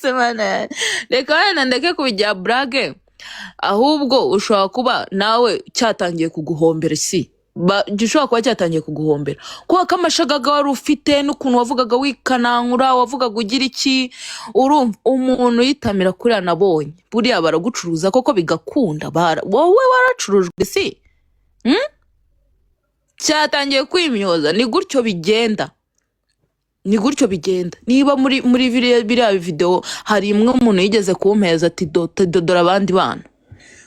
Se mana, reka wenda ndeke kubigira burage. Ahubwo ushobora kuba nawe cyatangiye kuguhombera, si gishobora kuba cyatangiye kuguhombera kubera ko amashagaga wari ufite n'ukuntu wavugaga wikanankura, wavugaga ugira iki. Urumva umuntu yitamira kuriya nabonye buriya baragucuruza koko bigakunda. Wowe waracurujwe, si cyatangiye kwimyoza. Ni gutyo bigenda, ni gutyo bigenda. Niba muri biriya video hari imwe umuntu yigeze kumpeza ati: "Dodora abandi bana."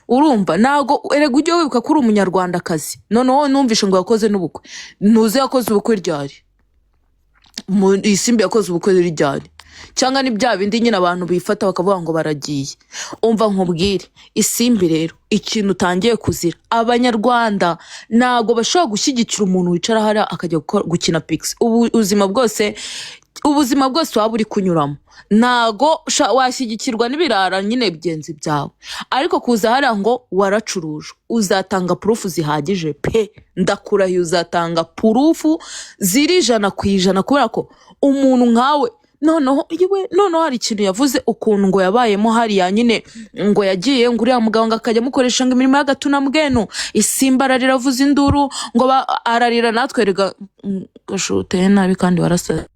Urumva, ntago erega ujye wibuka ko uri Umunyarwandakazi. Noneho numvishe ngo yakoze n'ubukwe. Ntuzi yakoze ubukwe ryari? Isimbi yakoze ubukwe ryari? Cyangwa ni bya bindi nyine abantu bifata bakavuga ngo baragiye. Umva nkubwire, Isimbi, rero ikintu utangiye kuzira, Abanyarwanda ntabwo bashobora gushyigikira umuntu wicara hariya akajya gukina pixi. Ubu ubuzima bwose, ubuzima bwose waba uri kunyuramo, ntago washyigikirwa n'ibirara nyine bigenzi byawe. Ariko kuza hariya ngo waracuruje, uzatanga proof zihagije pe. Ndakurahiye, uzatanga proof ziri 100%, kubera ko umuntu nkawe noneho iwe, noneho hari ikintu yavuze ukuntu ngo yabayemo hariya nyine, ngo yagiye ngo uriya mugabo ngo akajya amukoresha ngo imirimo y'agatunambwenu. Isimba ararira, avuza induru ngo ararira. Natwe rega gashuteye nabi kandi warasaze,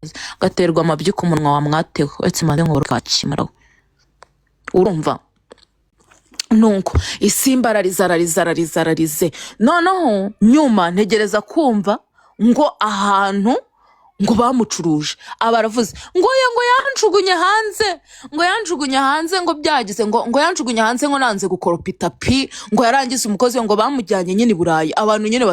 gaterwa amabyi ku munwa wa mwatewe uretse maze ngo kakimaraho. Urumva, nuko Isimba arariza, arariza, arariza, ararize. Noneho nyuma ntegereza kumva ngo ahantu ngo bamucuruje, aba aravuze ngo ye ngo yanjugunye hanze, ngo yanjugunye hanze, ngo byagize ngo yanjugunye hanze, ngo nanze gukoropa itapi, ngo yarangize umukozi we, ngo bamujyanye nyine i Burayi. Abantu nyine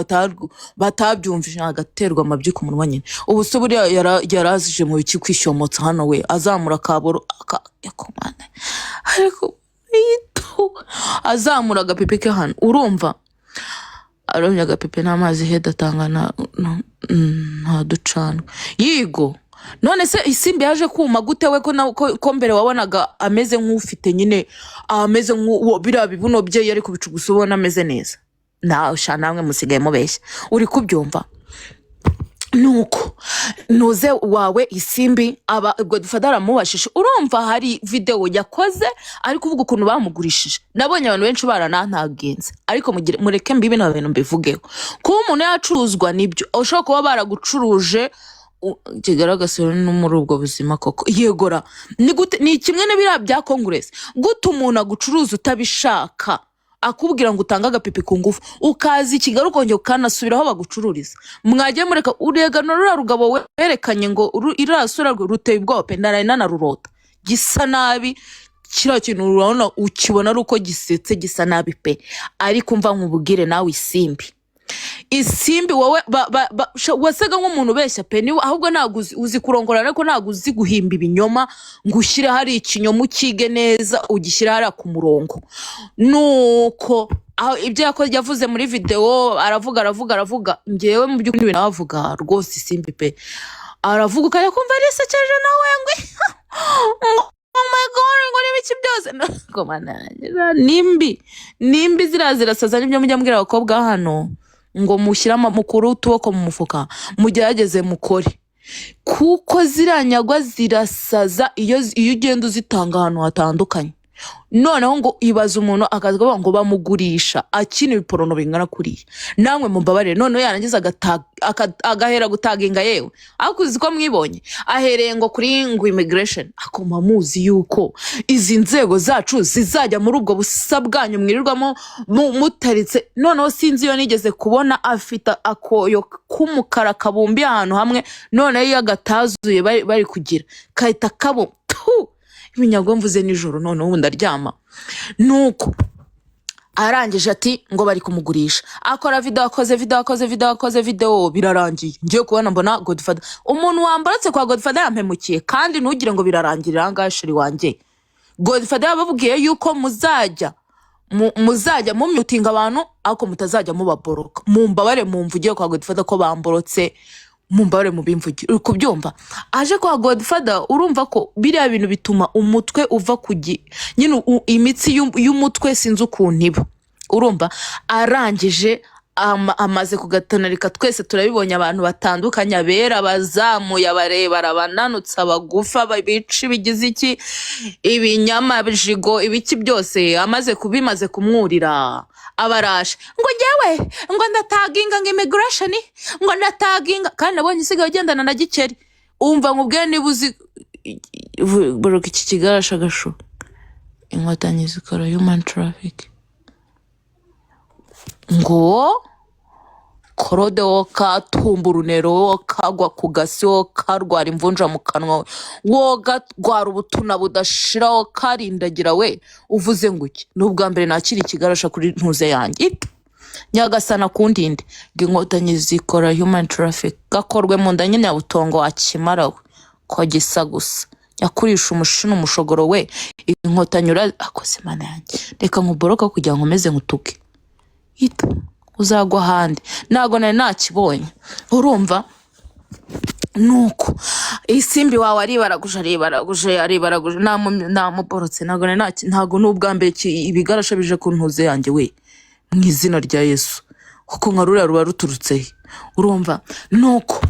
batabyumvise, agaterwa amabyi ku munwa nyine. Ubu se buriya yarazije mu biki kwishyomotsa hano we, azamura akaboro yakomane, ariko yitu azamura agapipi ke hano. Urumva, aromye agapipi n'amazi heda atanga nta ducanwa yigo. None se Isimbi yaje kuma gute we, ko mbere wabonaga ameze nk'ufite nyine, ameze nk'uwo biriya bibuno bye yari kubicugusa, ubona ameze neza? Nawe sha, namwe musigaye mubeshya. Uri kubyumva? Nuko nuze wawe Isimbi aba Godfather aramubashije. Urumva, hari video yakoze ari kuvuga ukuntu bamugurishije. Nabonye abantu benshi baranantagenze, ariko mureke mbibi na bintu mbivugeho. Kuba umuntu yacuruzwa nibyo, ushobora kuba baragucuruje kigaragaza no muri ubwo buzima koko. Yegora, ni gute? Ni kimwe na biriya bya Congress. Gute umuntu agucuruza utabishaka, akubwira ngo utange agapipi ku ngufu, ukaza i Kigali ukongera ukanasubira aho bagucururiza? Mwagiye mureka urega na ruriya rugabo werekanye ngo iriya sura rwe ruteye ubwoba pe. Naraye nanarurota, gisa nabi kiriya kintu. Urabona ukibona ari uko gisetse, gisa nabi pe. Ariko umva nkubwire nawe Isimbi, Isimbi wowe wasaga nk'umuntu ubeshya pe. Niwe ahubwo ntabwo uzi kurongora, ariko ntabwo uzi guhimba ibinyoma ngo ushyire hari ikinyoma ukige neza, ugishyire hariya ku murongo. Nuko aho ibyo yakoze, yavuze muri video, aravuga, aravuga, aravuga. Ngewe mu by'ukuri ibintu avuga rwose, Isimbi pe, aravuga ukajya kumva arisekeje nawe ngo "Oh my God," ngo n'ibiki byose. Ngo mana yanjye, nimbi nimbi ziriya zirasaza. Nibyo mujya mbwira abakobwa hano ngo mushyire mukure utuboko mu mufuka, mugerageze mukore, kuko ziriya nyagwa zirasaza iyo ugenda uzitanga ahantu hatandukanye. Noneho ngo ibaze umuntu akaza akavuga ngo bamugurisha akina ibiporono bingana kuriya. Namwe mumbabarire. Noneho yarangiza agahera gutaginga. Yewe, ariko uzi ko mwibonye ahereye ngo kuri ngo immigration, akoma muzi yuko izi nzego zacu zizajya muri ubwo busa bwanyu mwirirwamo mutaritse. Noneho sinzi iyo nigeze kubona afite akoyo k'umukara kabumbiye ahantu hamwe, noneho iyo agatazuye bari kugira kahita kabo tu ibinyago. Mvuze nijoro, noneho ubu ndaryama. Nuko arangije ati ngo bari kumugurisha, akora video, akoze video, akoze video, akoze video, birarangiye. Ngiye kubona mbona Godfather, umuntu wambaratse kwa Godfather yampemukiye. Kandi ntugire ngo birarangirira ahangaha, chéri wanjye. Godfather yababwiye yuko muzajya mumyutinga abantu, ariko mutazajya mubaboroka. Mumbabare mumvugire kwa Godfather ko bamborotse, mumbabare mubimvugire. Uri kubyumva? Aje kwa Godfather, urumva ko biriya bintu bituma umutwe uva ku nyine imitsi y'umutwe sinzi ukuntu iba. Urumva, arangije. Amaze kugatonarika, twese turabibonye. Abantu batandukanye, abera, abazamuye, abarebare, abananutse, abagufa, abica ibigize iki, ibinyamajigo, ibiki byose, amaze kubimaze kumwurira, abarashe ngo njyewe ngo ndataginga ngo immigration, ngo ndataginga. Kandi nabonye usigaye ugendana na Gikeri. Umva nkubwiye, niba uzi buruka iki kigarasha gashu, Inkotanyi zikora human traffic, ngo korode wo katumba urunero, wo kagwa ku gasi, wo karwara imvunja mu kanwa, wo gatwara ubutuna budashira, wo karindagira. We uvuze ngo iki? Ni ubwa mbere nakira ikigarasha kuri ntuze yanjye. Ip! Nyagasana kundinde. Ngo Inkotanyi zikora human traffic, gakorwe mu nda nyine ya butongo wakimara we, ko gisa gusa nyakurisha umushino umushogoro we. Inkotanyi ura akoze. Mana yanjye, reka nkuboroka kugira ngo nkomeze nkutuke. Ito uzagwa ahandi, ntabwo nari nakibonye. Urumva nuko Isimbi wawe aribaraguje, aribaraguje, aribaraguje. Namuborotse, ntabwo nari ntabwo ni ubwa mbere ibigarasha bije ku ntuze yanjye we, mu izina rya Yesu, kuko nka ruriya ruba ruturutse he? Urumva nuko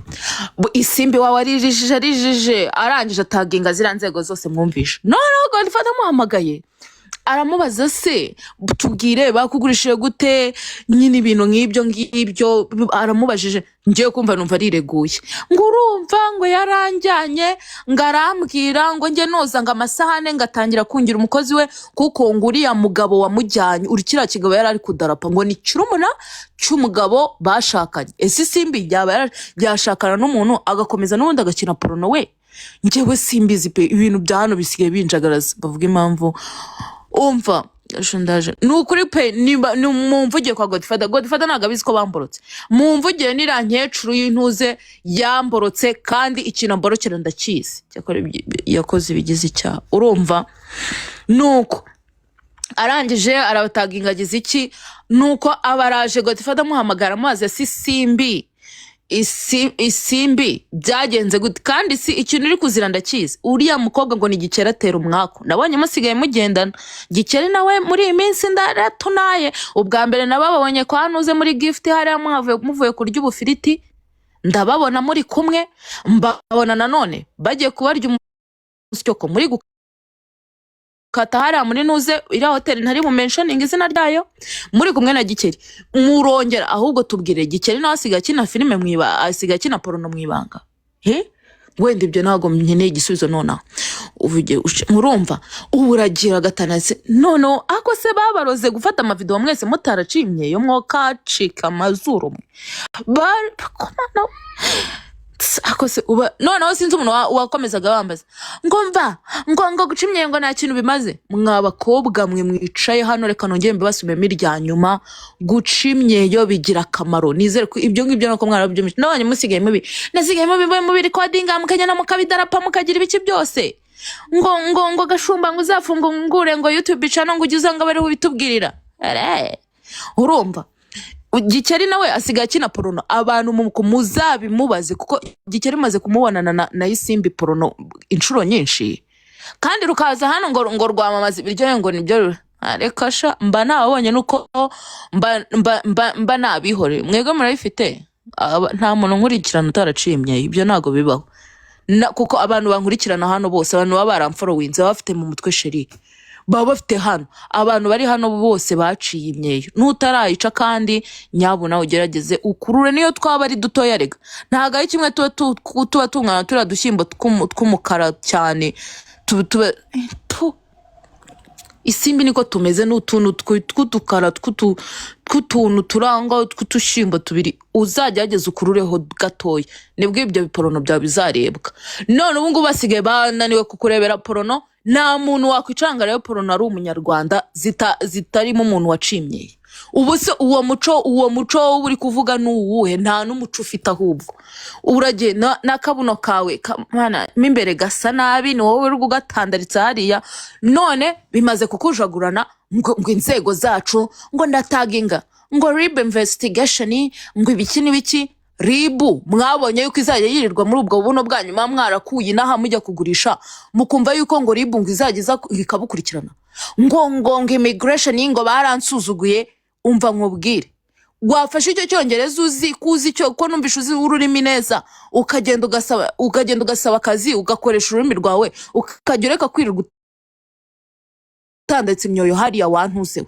Isimbi wawe arijijije, arijije, arangije ataginga ziriya nzego zose mwumvishe. Noneho Godfather amuhamagaye, aramubaza: "Se tubwire, bakugurishije gute?" Nyine ibintu nk'ibyo ngibyo aramubajije. Ngiye kumva numva arireguye ngo urumva ngo yaranjyanye, ngo arambwira ngo njye noza ngo amasahane, ngatangira kungira umukozi we, kuko ngo uriya mugabo wamujyanye, uri kiriya kigabo yari ari kudarapa, ngo ni kirumuna cy'umugabo bashakanye. Ese Isimbi yaba yashakana n'umuntu agakomeza n'ubundi agakina porno we? Njyewe simbizi pe, ibintu bya hano bisigaye binjagaraza. Bavuga impamvu. Umva ejo ndaje, ni ukuri pe. Niba ni mumvugiye kwa Godfather, Godfather ntabwo abizi ko bamborotse. Mumvugiye niriya nkecuru y'intuze yamborotse, kandi ikintu amborokera ndakizi. Cyakora yakoze ibigize icyaha. Urumva nuko arangije arabataginga, agize iki, nuko abaraje. Godfather amuhamagara amazi asi: "Simbi, Isimbi, byagenze gute?" Kandi si ikintu uri kuzira ndakizi. Uriya mukobwa ngo ni Gikeri atera umwaku, nabonye musigaye mugendana. Gikeri nawe muri iyi minsi ndaratunaye. Ubwa mbere nababonye kwa Ntuze muri gift hariya, muvuye kurya ubufiriti, ndababona muri kumwe. Mbabona nanone bagiye kubarya umusyo ko muri gukata hariya muri Ntuze, iriya hoteli ntari mu mentioning izina ryayo, muri kumwe na Gikeri. Murongera ahubwo tubwire, Gikeri nawe asigaye akina filime mwiba, asigaye akina porno mu ibanga? He, wenda ibyo ntabwo nkeneye igisubizo nonaha. Uvuge murumva ubu uragira gatanaze noneho ako se babaroze gufata amavideo mwese mutaraciye imyeyo, mwokacika amazuru mwe. Komana ako se uba noneho sinzi umuntu wakomezaga bambaza ngo mva ngo guca imyeyo ngo nta kintu bimaze. Mwa bakobwa mwe mwicaye hano, reka nongere mbibasubiremo irya nyuma: guca imyeyo bigira akamaro. Nizere ko ibyo ngibyo nuko mwarabyumvise. Nabonye musigaye mubi, nasigaye mubi mubirecordinga, mukagenda mukabidarapa, mukagira ibiki byose, ngo Gashumba ngo uzafungure ngo YouTube channel, ngo ujye uza ngo bariho ubitubwirira. Ere, urumva Gikeri nawe asigaye akina porno. Abantu muzabimubaze, kuko Gikeri maze kumubonana na Isimbi porno inshuro nyinshi, kandi rukaza hano ngo rwamamaza ibiryo, ngo nibyo reka sha, mba nababonye nuko mba nabihoreye. Mwebwe murabifite. Nta muntu nkurikirana utaraciye imyeyo, ibyo ntabwo bibaho. Kuko abantu bankurikirana hano bose, abantu baba baramfollowinze, baba bafite mu mutwe chérie, baba bafite hano. Abantu bari hano bose baciye imyeyo. N'utarayica kandi, nyabuna ugerageze ukurure, niyo twaba ari dutoya. Rega ntabwo ari kimwe tuba tungana turiya dushyimbo tw'umukara cyane tuba tu Isimbi niko tumeze, ni utuntu tw'udukara tw'utuntu turangwa tw'utushyimbo tubiri. Uzagerageza ukurureho gatoya, nibwo ibyo biporno byawe bizarebwa. None ubu ngubu basigaye bananiwe kukurebera porno. Nta muntu wakwicara rero porno ari umunyarwanda zitarimo umuntu wacimye. Ubu se uwo muco wowe uri kuvuga ni uwuhe? Nta n'umuco ufite. Ahubwo uragenda n'akabuno kawe mana, mo imbere gasa nabi, ni wowe uri kugatandaritsa hariya. None bimaze kukujagurana ngo inzego zacu, ngo ndataginga ngo RIB investigation, ngo ibiki n'ibiki. RIB mwabonye yuko izajya yirirwa muri ubwo buno bwanyu muba mwarakuye inaha mujya kugurisha, mukumva yuko ngo RIB ngo izajya iza ikabukurikirana, ngo immigration, ngo baransuzuguye. Umva nkubwire. Wafashe icyo Cyongereza uzi, ko uzi icyo, ko numvishe uzi ururimi neza, ukagenda ugasaba akazi, ugakoresha ururimi rwawe, ukajya ureka kwirirwa utanditse imyoyo hariya. Wantuzewe.